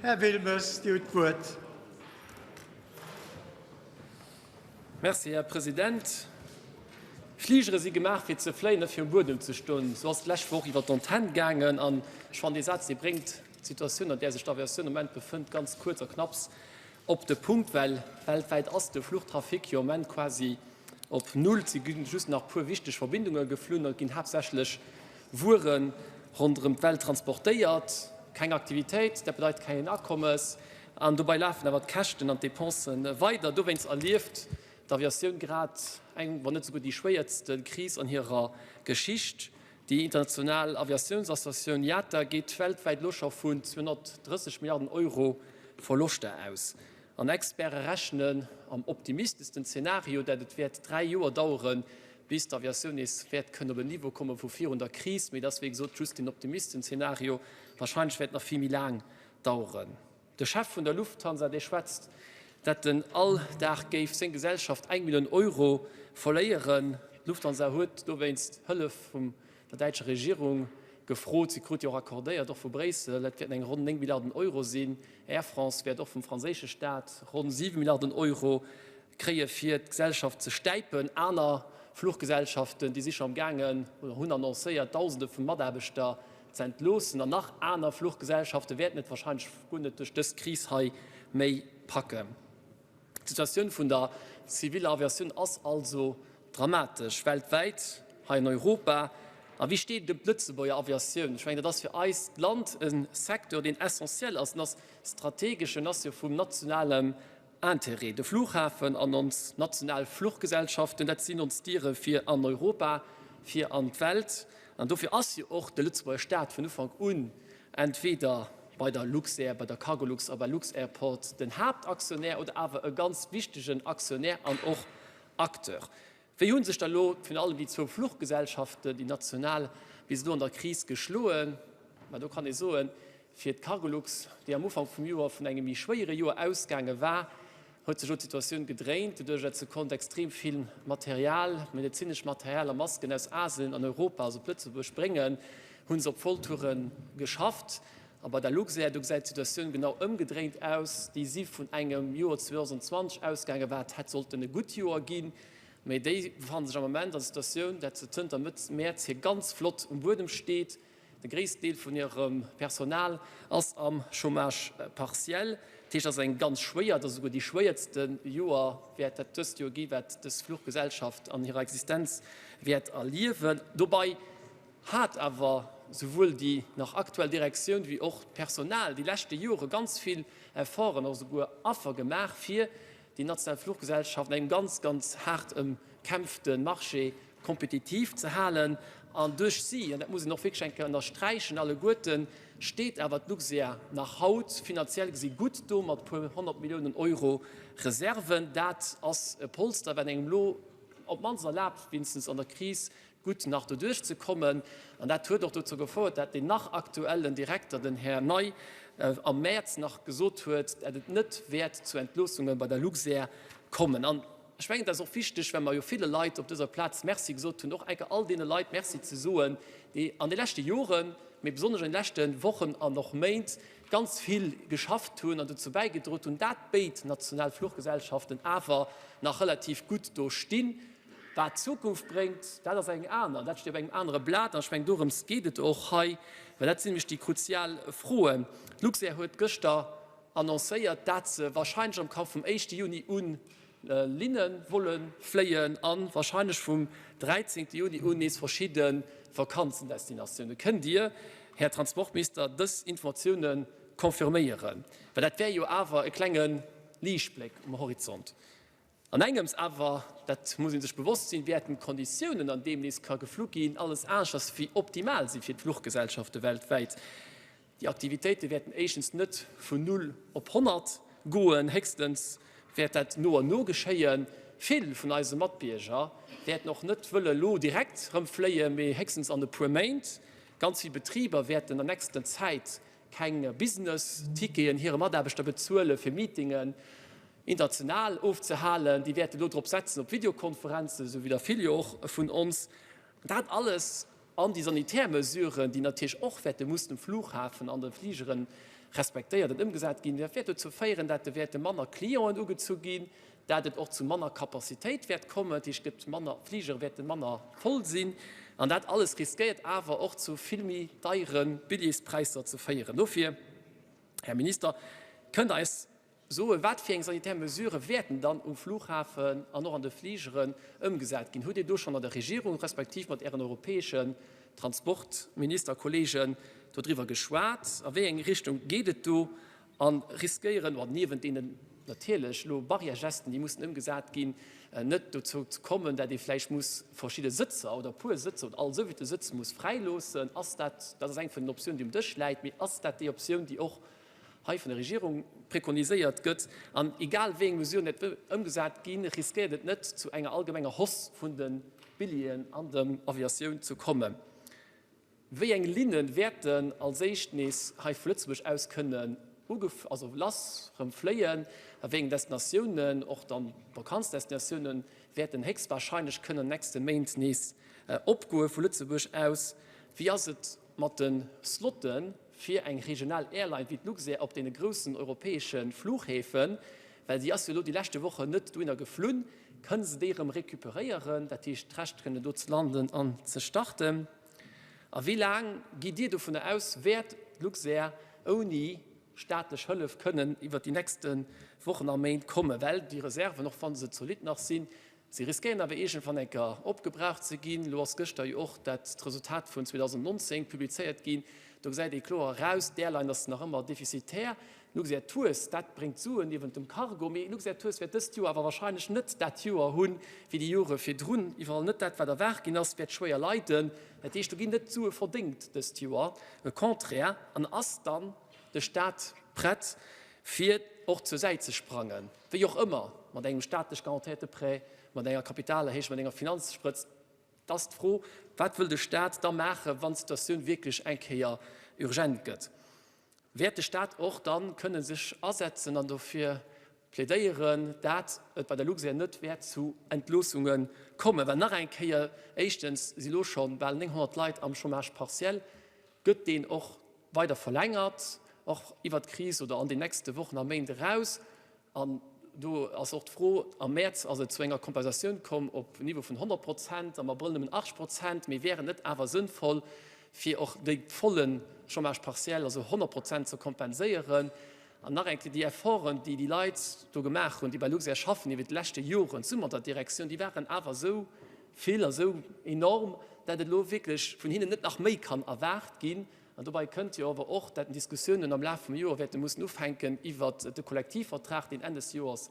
Här Wilmes, Dir hutt d'Wuert. Merci, Här President. Fligere si gemaach, fir ze fléien, net fir um Buedem ze stoen. Esou ass et d'lescht Woch iwwer d'Antenn gaangen. An ech fannen, dee Saz, dee bréngt d'Situatioun, an där sech d'Aviatioun am Moment befënnt, ganz kuerz a knapps op de Punkt. Well weltwäit ass de Fluchtrafic jo am Moment quasi op Null. Et si just nach e puer wichteg Verbindunge geflunn an et ginn haaptsächlech Wuere ronderëm d'Welt transportéiert. Keng Aktivitéit, dat bedeit keng Akommes. An dobei lafen awer d'Käschten an d'Dépensen weider. Dowéinst erlieft d'Aviatioun grad eng, wann net souguer déi schwéiertste Kris an hirer Geschicht. Déi international Aviatiounsassociatioun IATA geet weltwäit elo scho vun 230 Milliarden Euro Verloschter aus. An Experte rechnen am optimisteschsten Zenario, dat et wäert 3 Joer daueren, bis d'Aviatioun nees wäert kënnen op en Niveau komme vu virun der Kris. Mee dat ass wéi gesot just den Optimisten-Zenario. Warscheinlech wäert et nach vill méi laang daueren. De Chef vun der Lufthansa, dee schwätzt, dat en all Dag géif seng Gesellschaft eng Millioun Euro verléieren. D'Lufthansa huet dowéinst Hëllef vum der däitscher Regierung gefrot. Si krut déi och accordéiert, och vu Bréissel. Dat wäerten eng ronn 9 Milliarden Euro sinn. Air France wäert och vum franséische Staat ronn 7 Milliarden Euro kréie fir d'Gesellschaft ze stäipen. Aner Fluchgesellschaften, déi si scho am gaangen oder hunn annoncéiert, Dausende vu Mataarbechter ze entloossen. An nach aner Fluchgesellschafte wäerten et wahrscheinlech guer net duerch dës Kris hei méi packen. D'Situatioun vun der ziviller Aviatioun ass also dramatesch, weltwäit, hei an Europa. A wéi steet et ëm d'Lëtzebuerger Aviatioun? Ech mengen, dat ass fir eist Land e Secteur, deen essentiel ass. En ass strategesch, en ass jo vum nationalem Intérêt. De Flughafen an ons national Fluchgesellschaften, dat sinn ons Diere fir an Europa, fir an d'Welt. An dofir ass jo och de Lëtzebuerger Staat vun Ufank un entweder bei der Luxair, bei der Cargolux a bei Lux-Airport den Haaptaktionär oder awer e ganz wichtegen Aktionär an och Acteur. Wéi hu sech da lo virun allem déi zwou Fluchgesellschaften, déi national, bis elo an der Kris geschloen? Mä do kann ee soen, fir d'Cargolux, déi am Ufank vum Joer vun engem méi schwéiere Joer ausgaange war, huet sech elo d'Situatioun gedréint, doduerch datt se konnt extrem vill Material, medezinescht Material a Masken aus Asien an Europa, also op Lëtzebuerg bréngen, hu se op Volltoure geschafft. A bei der Luxair, do gesäit d'Situatioun genau ëmgedréint aus. Déi si vun engem Joer 2020 ausgaangen, wat hätt sollten e gutt Joer ginn, mee déi befanne sech am Moment an der Situatioun, dat se zënter Mëtt Mäerz hir ganz Flott um Buedem steet. De gréissten Deel vun hirem Personal ass am Chômage partiel. Dat heescht, dat ass eng ganz schwéier, dat ass esouguer déi schwéiertste Joer wäert dat dëst Joer gi wat dës Fluchgesellschaft an hirer Existenz wäert erliewen. Dobei hat awer souwuel déi nach aktuell Direktioun wéi och d'Personal déi leschte Jore ganz vill Efforten, och esouguer Affer gemaach, fir déi national Fluchgesellschaft an engem ganz, ganz haart ëmkämpfte Marché kompetitiv ze halen. An duerch si, an dat muss een och wierklech eng Kéier ënnersträichen, alleguerten, steet awer d'Luxair nach haut finanziell gesi gutt do mat e puer 100 Milliounen Euro Reserven. Dat ass e Polster, wat engem elo op d'mannst erlaabt, wéinstens an der Kris gutt nach doduerch ze kommen. An dat huet och dozou gefouert, dat deen nach aktuellen Direkter, den Här Ney, am Mäerz nach gesot huet, dat et net wäert zu Entloossunge bei der Luxair kommen. An ech mengen, et ass och wichteg, well mer jo ville Leit op dëser Plaz Merci gesot hunn, och eng Kéier all deene Leit Merci ze soen, déi an de leschte Joren, mee besonnesch an de leschte Wochen an och Méint ganz vill geschafft hunn an dozou bäigedrot hunn, dat béid national Fluchgesellschaften awer nach relativ gutt do stinn. Wat d'Zukunft bréngt, dat ass eng aner, dat steet op engem anere Blat. An ech mengen, dorëms geet et och hei, well dat sinn nämlech déi kruzial Froen. D'Luxair huet gëschter annoncéiert, dat se wahrscheinlech am Kapp vum éischte Juni u Linne wolle fléien a wahrscheinlech vum 13. Juni un nees verschidde Vakanzendestinatiounen. Kënnt Dir, Här Transportminister, dës Informatioune confirméieren? Well dat wär jo awer e klenge Liichtbléck um Horizont. An engems awer, dat muss ee sech bewosst sinn, wäerten d'Konditiounen, an deem nees ka geflu ginn, alles aneschters wéi optimal si fir d'Fluchgesellschafte weltwäit. Déi Aktivitéite wäerten éischtens net vun null op 100 goen, héchstens wäert dat no an no geschéien. Vill vun eise Matbierger wäerten och net wëlle lo direkt erëm fléien, mee héchstens an e puer Méint. Ganz vill Betriber wäerten an nächster Zäit keng Business-Ticketen hire Mataarbechter bezuele fir Meetingen. International ofzehalen. Déi wäerten elo drop setzen, op Videokonferenzen, esou wéi der vill jo och vun ons. Dat alles an déi sanitär Mesuren, déi natierlech och wäerte mussen um Flughafen an de Fligeren. respektéiert an ëmgesat ginn. Dat wäert dozou féieren, dat et wäerte manner Clienten ugezu ginn, dat et och zu manner Capacitéit wäert kommen, dat heescht, et gëtt manner, d'Fligere wäerte manner voll sinn an dat alles riskéiert awer och zu vill méi deiere Billjeespräisser ze féieren. Dofir, Här Minister, kënnt Der eis soen, wat fir eng sanitär Mesurë wäerten dann um Flughafen an och an de Fligeren ëmgesat ginn? Hutt Dir do schonn an der Regierung respektiv mat Ären europäeschen Transportministerkollegen dodriwwer geschwat? A wéi eng Richtung geet et do? A riskéieren, oder niewent deenen natierlech elo Barrièregesten, déi mussen ëmgesat ginn, net dozou ze kommen, dat ee vläicht muss verschidde Sëtzer oder e puer Sëtzer oder all souwéivill Sëtz muss fräiloossen? Ass dat, dat ass eng vun den Optiounen, déi um Dësch läit, mee ass dat déi Optioun, déi och hei vun der Regierung prekoniséiert gëtt? An egal wéi eng Mesuren net ëmgesat ginn, riskéiert et net zu enger allgemenger Hausse vun de Billjeeën an der Aviatioun ze kommen? Wéi eng Linne wäerten als éischt nees hei vu Lëtzebuerg aus kënnen ugef-, also lass rëm fléien? A wéi eng Destinatiounen, och dann d'Vakanzdestinatiounen, wäerten héchstwahrscheinlech kënnen an nächste Méint nees opgoe vu Lëtzebuerg aus? Wéi ass et mat de Slotte fir eng regional Airline wéi d'Luxair op deene groussen europäesche Flughäfen? Well déi ass jo elo déi leschte Wochen net dohinner geflunn. Kënne se déi erëm recuperéieren, dat heescht d'Recht kënnen do ze landen an ze starten? A wéi laang gitt Dir dovunner aus, wäert d'Luxair ouni staatlech Hëllef kënnen iwwert déi nächste Wochen a Méint kommen? Well déi Reserven, och wa se zolidd nach sinn, se riskéieren awer iergendwann eng Kéier opgebraucht ze ginn. Elo ass gëschter jo och dat d'Resultat vun 2019 publizéiert ginn. Do gesäit ee kloer eraus, d'Airline ass nach ëmmer defizitär. Luxair Tours, dat bréngt Suen niewent dem Cargo, mee Luxair Tours wäert dëst Joer awer wahrscheinlech net dat Joer hunn, wéi déi Jore virdrun. Iwwerall net dat, wat erwaart ginn ass, wäert schwéier leiden. Dat heescht, do ginn net d'Sue verdéngt dëst Joer, au contraire. An ass dann de Stat prett, fir och zur Säit ze sprangen, wéi och ëmmer, mat engem staatlech garantéierte Prêt, mat enger Kapitalerhéijung, mat enger Finanzsprëtz? Et ass d'Fro, Wat wëll de Stat da maachen, wann d'Situatioun wierklech eng Kéier urgent gëtt? Wäert de Staat och dann kënnen sech asetzen an dofir plädéieren, dat et bei der Luxair net wäert zu Entloossunge kommen? Well nach eng Kéier, éischtens si lo scho bal 900 Leit am Chômage partiel. Gëtt deen och weider verlängert, och iwwert d'Kris oder an den nächste Wochen a Méint eraus? An do ass och d'Fro, am Mäerz ass et zu enger Kompensatioun komm op Niveau vun 100 Prozent, am Abrëll nëmmen 80 Prozent. Mee wär et net awer sënnvoll, fir och de volle Chômage partiel, also 100 Prozent, ze kompenséieren? An nach eng Kéier, déi Efforten, déi déi Leit do gemaach hunn, déi bei Luxair schaffen iwwert déi leschte Joren, zesumme mat der Direktioun, déi waren awer esou vill a esou enorm, dat et elo wierklech vun hinnen net nach méi kann erwaart ginn. An dobei kënnt jo awer och, dat Diskussiounen am Laf vum Joer wäerte mussen ufänken iwwert de Kollektivvertrag, deen Enn des Joers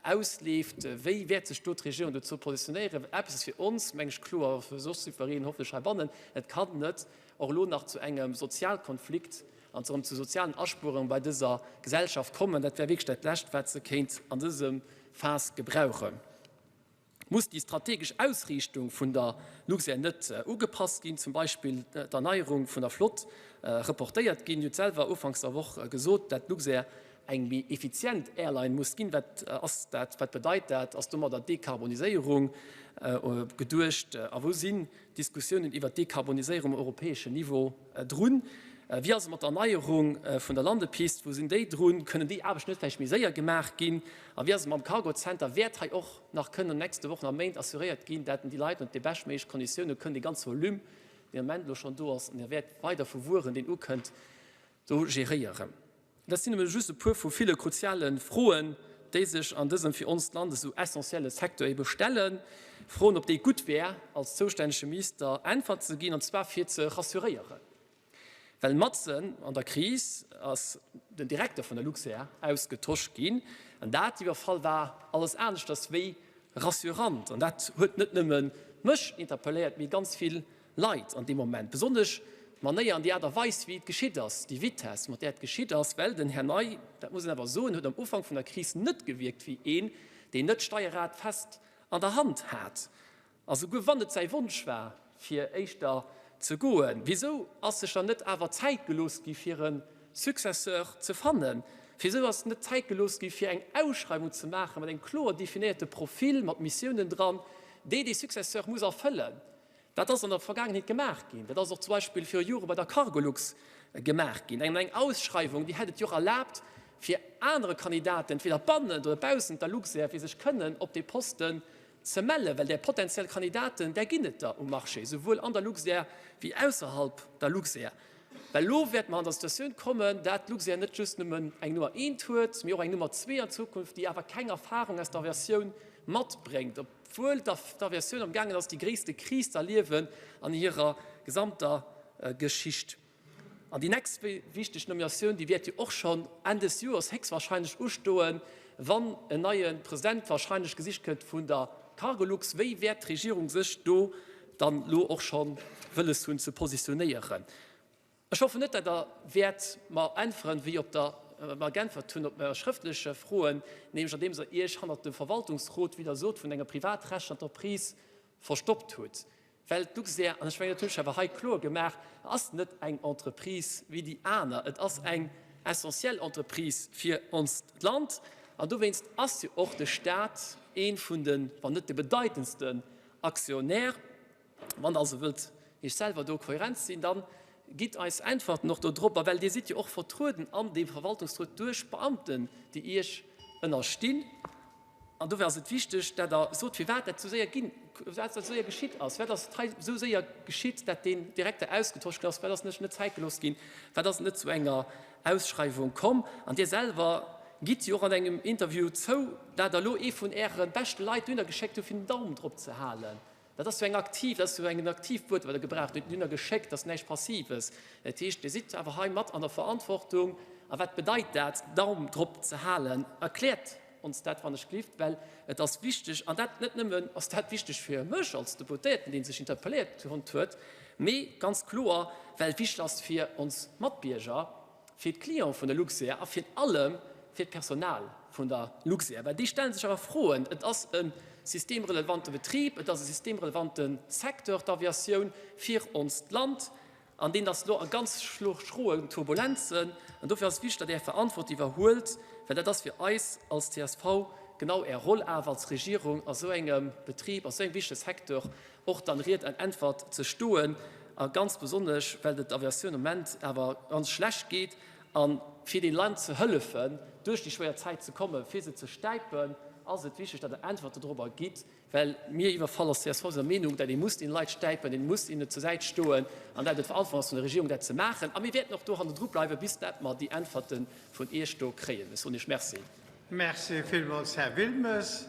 ausleeft. Wéi wäert sech do d'Regierung dozou positionéieren? Eppes ass fir ons, meng ech, kloer, a fir soss jiddwereen hoffentlech heibannen, Et kann net och elo nach zu engem Sozialkonflikt an erëm zu sozialen Aspuerungen bei dëser Gesellschaft kommen. Dat wär wierklech dat Lescht, wat se kéint an dësem Phas gebrauchen. Muss déi strategesch Ausriichtung vun der Luxair net ugepasst ginn, zum Beispill d'Erneierung vun der Flott reportéiert ginn? Dir hutt selwer ufanks der Woch gesot, dat d'Luxair eng méi effizient Airline muss ginn. Wat ass dat? Wat bedeit dat? Ass domadder d'Dekarboniséierung geduecht? A wou sinn d'Diskussiounen iwwert d'Dekarboniséierung um europäeschen Niveau drun? Wéi ass et mat der Erneierung vun der Landepist? Wou sinn déi drun? Kënnen déi Aarbechten net vläicht méi séier gemaach ginn? A wéi ass et mam Cargo-Center? Wäert hei och nach kënnen an den nächste Wochen a Méint assuréiert ginn, dat déi Leit ënnert de beschtméigleche Konditioune kënnen dee ganze Volume, deen am Moment elo schonn do ass an dee wäert weider vu Wueren, deen ukënnt, do geréieren? Dat sinn nëmme just e puer vu ville kruziale Froen, déi sech an dësem fir onst Land esou essentielle Secteur ebe stellen. Froen, op déi et gutt wär, als zoustännege Minister Äntwert ze ginn, an zwar fir ze rassuréieren. Well matzen an der Kris ass den Direkter vun der Luxair ausgetosch ginn. An dat Iwwerfall war alles aneschters wéi rassurant. An dat huet net nëmme mech interpelléiert, mee ganz vill Leit an deem Moment. Besonnesch d'Manéier an déi Aart a Weis, wéi et geschitt ass, déi Vitess, mat där et geschitt ass. Well den Här Ney, dat muss een awer soen, huet am Ufank vun der Kris net gewierkt wéi een, deen net d'Steierrad fest an der Hand hat. A souguer wann et säi Wonsch war, fir éischter ze goen, wisou ass sech dann net awer Zäit gelooss gi fir e Successeur ze fannen? Wisou ass net Zäit gelooss gi fir eng Ausschreiwung ze maache mat engem kloer definéierte Profil, mat Missiounen dran, déi dee Successeur muss erfëllen? Dat ass an der Vergaangenheet gemaach ginn. Dat ass och zum Beispill viru Jore bei der Cargolux. gemaach ginn. Eng Ausschreiwung, déi hätt et jo och erlaabt, fir anere Kandidaten, entweder bannent oder baussent der Luxair, fir sech kënnen op dee Posten ze mellen, well där potentiell Kandidaten, där ginn et der um Marché, souwuel an der Luxair wéi ausserhalb der Luxair. Well elo wäerte mer an der Situatioun kommen, dat d'Luxair net just nëmmen eng Nummer eent huet, mee och eng Nummer zwee an Zukunft, déi awer keng Erfahrung aus der Aviatioun matbréngt, obwuel d'Aviatioun amgaangen ass, déi gréisste Kris ze erliewen an hirer gesamter Geschicht. An déi nächst wichteg Nominatioun, déi wäert jo och schonn Enn des Joers héchstwahrscheinlech ustoen, wann en neie President wahrscheinlech gesicht gëtt vun der Cargolux. Wéi wäert d'Regierung sech do dann elo och scho wëlles hunn ze positionéieren? Ech hoffen net, datt Der wäert mer äntweren, wéi op der mer geäntwert hunn op mer schrëftleche Froen, nämlech andeems Der Iech hannert dem Verwaltungsrot, wéi Der sot, vun enger privatrechtlecher Entreprise verstoppt hutt. Well d'Luxair, an ech mengen, dat hunn ech awer hei kloer gemaach, ass net eng Entreprise wéi déi aner. Et ass eng essentiell Entreprise fir onst Land. An dowéinst ass jo och de Stat ee vun den, wann net de bedeitendsten Aktionär. Wann Der also wëllt Iech selwer do kohärent sinn, da gitt eis Äntwerten och do drop. A well Dir sidd jo och vertrueden an deem Verwaltungsrot duerch Beamten, déi Iech ënnerstinn. An dofir ass et wichteg, dat Der sot, firwat dat esou séier ginn, firwat dat esou séier geschitt ass. Firwat ass et hei esou séier geschitt, dat deen Direkter ausgetosch ginn ass? Firwat ass net Zäit gelooss ginn? Firwat ass et net zu enger Ausschreiwung komm? An Dir selwer gitt jo och an engem Interview zou, dat Der elo ee vun Äre beschte Leit dohinner geschéckt hutt, fir den Daumen drop ze halen. Dat ass jo eng aktiv, dat ass jo eng aktiv Wuert, wat Der gebraucht hutt, dohinner geschéckt, dat ass näischt Passives. Dat heescht, Dir sidd awer hei mat an der Verantwortung. A wat bedeit dat, Daum drop ze halen? Erkläert ons dat wann ech glift, well et ass wichteg, an dat net nëmmen ass dat wichteg fir mech als Deputéierten, dee sech interpelléiert fonnt huet, mee ganz kloer, well et wichteg ass fir ons Matbierger, fir d'Cliente vun der Luxair a virun allem fir d'Personal vun der Luxair, well déi stelle sech awer Froen. Et ass e systemrelevante Betrib, et ass e systemrelevante Secteur, d'Aviatioun, fir onst Land. An deen ass elo a ganz schroen Turbulenzen. An dofir ass et wichteg, datt Är Verantwortung iwwerhuelt, well dat ass fir eis als csv genau Är Roll awer als Regierung a sou engem Betrib, a sou engem wichtege Secteur och dann Ried an Äntwert ze stoen. A ganz besonnesch, well et der Aviatioun am Moment awer ganz schlecht geet. A fir deene Leit ze hëllefen, duerch déi schwéier Zäit ze kommen, fir se ze stäipen, ass et wichteg, datt Der Äntwerten dorobber gitt. Well mir iwwerfall als csv sinn der Meenung, dat ee muss deene Leit stäipen, een muss hinnen zur Säit stoen an dat et d'Verantwortung ass vun der Regierung, dat ze maachen. A mir wäerten och do hannendru bleiwen, bis dat mer déi Äntwerte vun Iech do kréien. Ech soen Iech Merci. Merci villmools, Här Wilmes.